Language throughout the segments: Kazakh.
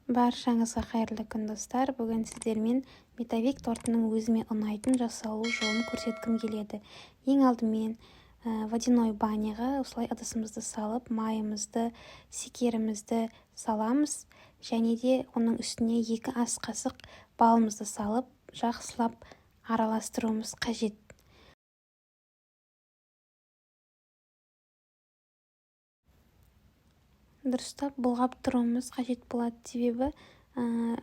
Баршаңызға қайырлы күн, достар! Бүгін сіздермен медовик тортының өзіме ұнайтын жасалу жолын көрсеткім келеді. Ең алдымен водяной баняға осылай ыдысымызды салып, майымызды, шекерімізді саламыз және де оның үстіне 2 ас қасық балымызды салып, жақсылап араластыруымыз қажет. Дұрыстап бұлғап тұруымыз қажет болады, себебі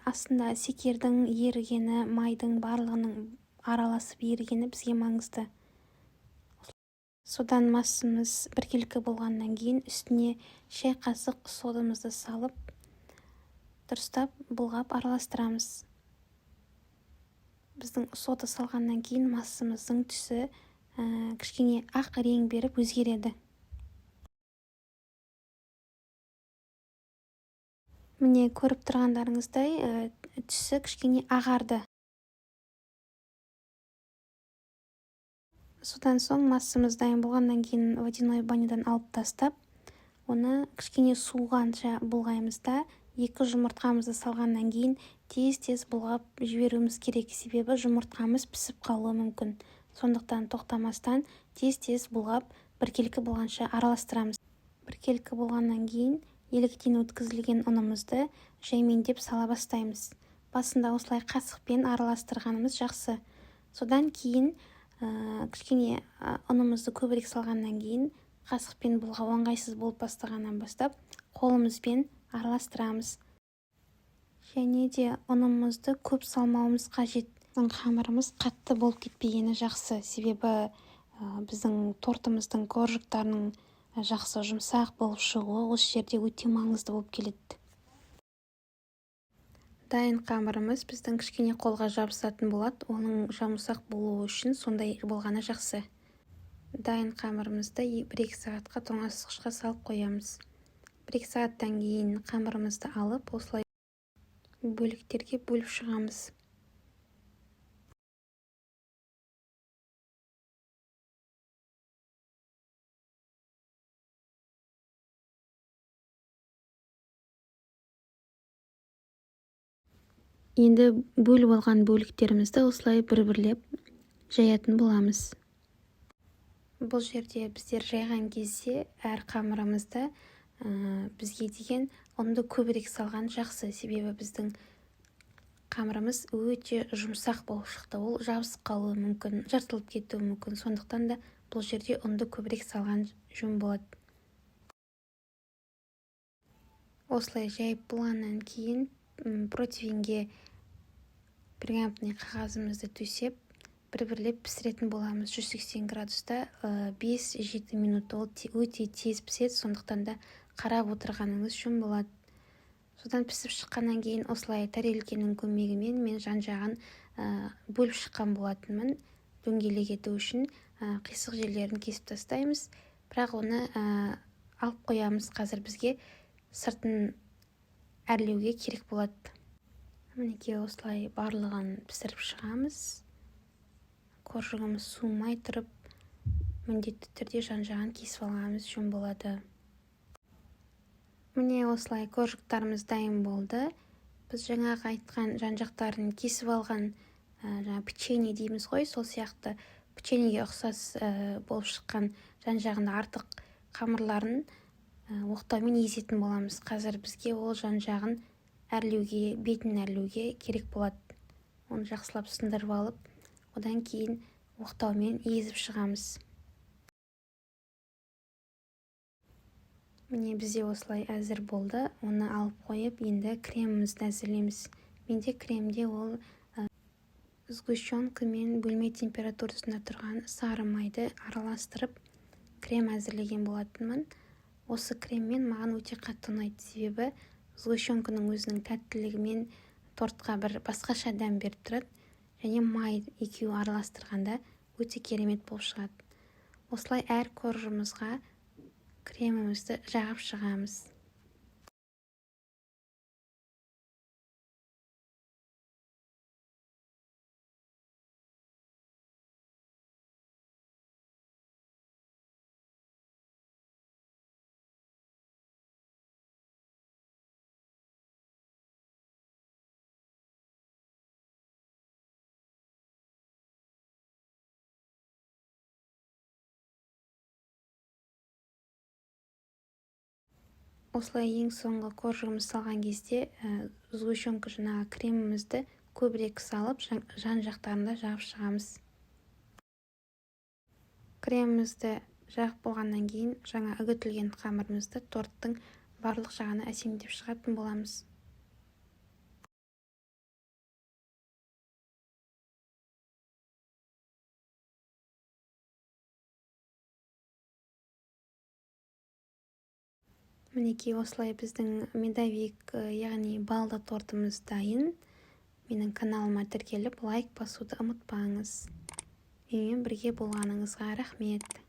астында шекердің ерігені, майдың барлығының араласып ерігені бізге маңызды. Содан массамыз біркелкі болғаннан кейін үстіне шай қасық содамызды салып, дұрыстап бұлғап араластырамыз. Біздің сода салғаннан кейін массамыздың түсі кішкене ақ рең беріп өзгереді. Міне, көріп тұрғандарыңыздай, түсі кішкене ағарды. Содан соң массамыз дайын болғаннан кейін водяной банядан алып тастап, оны кішкене суығанша бұлғаймыз да, 2 жұмыртқамызды салғаннан кейін тез-тез бұлғап жіберуіміз керек, себебі жұмыртқамыз пісіп қалуы мүмкін. Сондықтан тоқтамастан тез-тез бұлғап, біркелкі болғанша араластырамыз. Біркелкі болғаннан кейін еліктен өткізілген ұнымызды жаймендеп сала бастаймыз. Басында осылай қасықпен араластырғанымыз жақсы. Содан кейін кішкене ұнымызды көбірек салғаннан кейін қасықпен бұлғау ыңғайсыз болып бастағаннан бастап қолымызбен араластырамыз. Және де ұнымызды көп салмауымыз қажет. Біздің қамырымыз қатты болып кетпегені жақсы, себебі біздің тортымыздың коржиктарының жақсы жұмсақ болып шығуы осы жерде өте маңызды болып келеді. Дайын қамырымыз біздің кішкене қолға жабысатын болады, оның жұмсақ болуы үшін сондай болғаны жақсы. Дайын қамырымызды 1-2 сағатқа тоңазытқышқа салып қоямыз. 1-2 сағаттан кейін қамырымызды алып, осылай бөліктерге бөліп шығамыз. Енді бөліп алған бөліктерімізді осылай бір-бірлеп жаятын боламыз. Бұл жерде біздер жайған кезде әр қамырымызды бізге деген ұнды көбірек салған жақсы, себебі біздің қамырымыз өте жұмсақ болып шықты, ол жабысып қалуы мүмкін, жыртылып кетуі мүмкін. Сондықтан да бұл жерде ұнды көбірек салған жөн болады. Осылай жайып болғаннан кейін противенге пергаментный қағазымызды төсеп, бір-бірлеп пісіретін боламыз. 180 градуста 5-7 минут, ол өте тез піседі, сондықтан да қарап отырғаныңыз жөн болады. Содан пісіп шыққаннан кейін осылай тарелкенің көмегімен мен жан-жағын бөліп шыққан болатынмын. Дөңгелек ету үшін қисық жерлерін кесіп тастаймыз, бірақ оны алып қоямыз. Қазір бізге сыртын әрлеуге керек болады. Мінекей, осылай барлығын пісіріп шығамыз. Коржығымыз суымай тұрып, міндетті түрде жан-жағын кесіп алғанымыз жөн болады. Міне, осылай коржиктарымыз дайын болды. Біз жаңағы айтқан жан-жақтарын кесіп алған, жаңа печенье дейміз ғой, сол сияқты печеньеге ұқсас болып шыққан жан-жағында артық қамырларын оқтаумен езетін боламыз. Қазір бізге ол жан-жағын әрлеуге, бетін әрлеуге керек болады. Оны жақсылап сындырып алып, одан кейін оқтаумен езіп шығамыз. Міне, бізде осылай әзір болды. Оны алып қойып, енді кремімізді әзірлейміз. Менде кремде ол сгущенка мен бөлме температурасында тұрған сары майды араластырып крем әзірлеген болатынмын. Осы креммен маған өте қатты ұнайды, себебі сгущенканың өзінің тәттілігімен тортқа бір басқаша дәм беріп тұрады, және май екеуі араластырғанда өте керемет болып шығады. Осылай әр коржымызға кремімізді жағып шығамыз. Осылай ең соңғы коржигімізді салған кезде сгущенка, жаңағы кремімізді көбірек салып, жан жақтарында жағып шығамыз. Кремімізді жағып болғаннан кейін жаңа үгітілген қамырымызды торттың барлық жағына әсемдеп шығатын боламыз. Мінекей, осылай біздің медовик, яғни балды тортымыз дайын. Менің каналыма тіркеліп, лайк басуды ұмытпаңыз. Менімен бірге болғаныңызға рахмет.